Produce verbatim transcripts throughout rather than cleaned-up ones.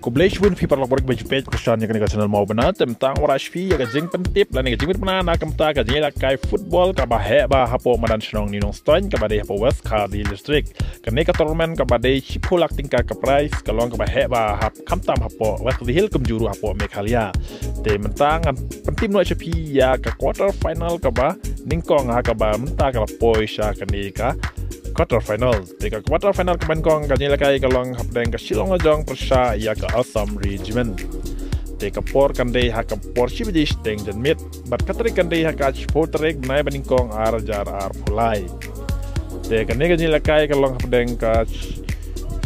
Khublei shibun phi paralok baroh kiba ju peit kyrshan ïa kane ka channel Mawbynna. Te mynta ngan wanrah sha phi ïa ka jingpyntip lane ka jingmyntip na ka bynta ka jingïalehkai football kaba heh bha hapoh madan shnong New Nongstoiñ kaba dei hapoh West Khasi Hills District. Kane ka tournament kaba dei shiphew lak tyngka ka prize ka long kaba heh bha hap khamtam hapoh West Khasi Hills kumjuh ruh hapoh Meghalaya. Te mynta ngan pyntip noh sha phi ïa ka quarter final kaba nyngkong ha kaba mynta ka la poi sha kane ka quarter final. Te ka quarter final kaba nyngkong ka jingïalehkai ka long hapdeng ka Shillong Lajong pyrshah ïa ka Assam Regiment. Te ka por kan dei ha ka por shi baje shiteng janmiet bad ka tarik kan dei ha ka shiphew tarik bnai ba nyngkong ar hajar arphew lai. Te kane ka jingïalehkai ka long hapdeng ka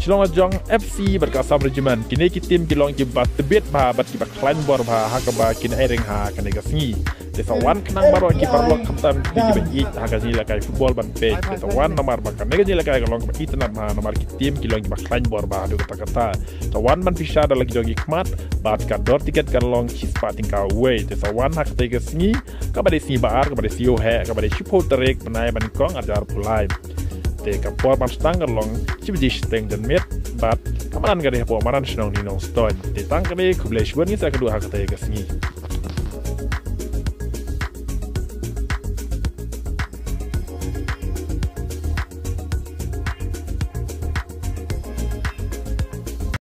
Shillong Lajong F C bad ka Assam Regiment. Kine ki team ki long kiba tbit bha bad kiba khlaiñ bor bha ha kaba kin ïeng ha kane ka sngi. Te sa wan khnang baroh ki paralok khamtam ki kiba ïeit ha ka jingïalehkai football ban peit. Te sa wan namar ba kane ka jingïalehkai ka long kaba itynnad bha namar ki team ki long kiba khlaiñ bor bha haduh katta katta. Sa wan ban pisa da la ki jong ki khmat bad ka dor tiket kan long shispah tyngka uwei. Te sa wan ha katei ka sngi kaba dei sngi ba ar kaba dei sngi heh kaba dei shiphew tarik bnai ba nyngkong ar hajar arphew lai. Te ka por ban sdang ka long shi baje shiteng janmiet bad ka madan ka dei hapoh madan shnong New Nongstoiñ. Te tang kane, khublei shibun, ngin sa ïakynduh ha katei ka sngi.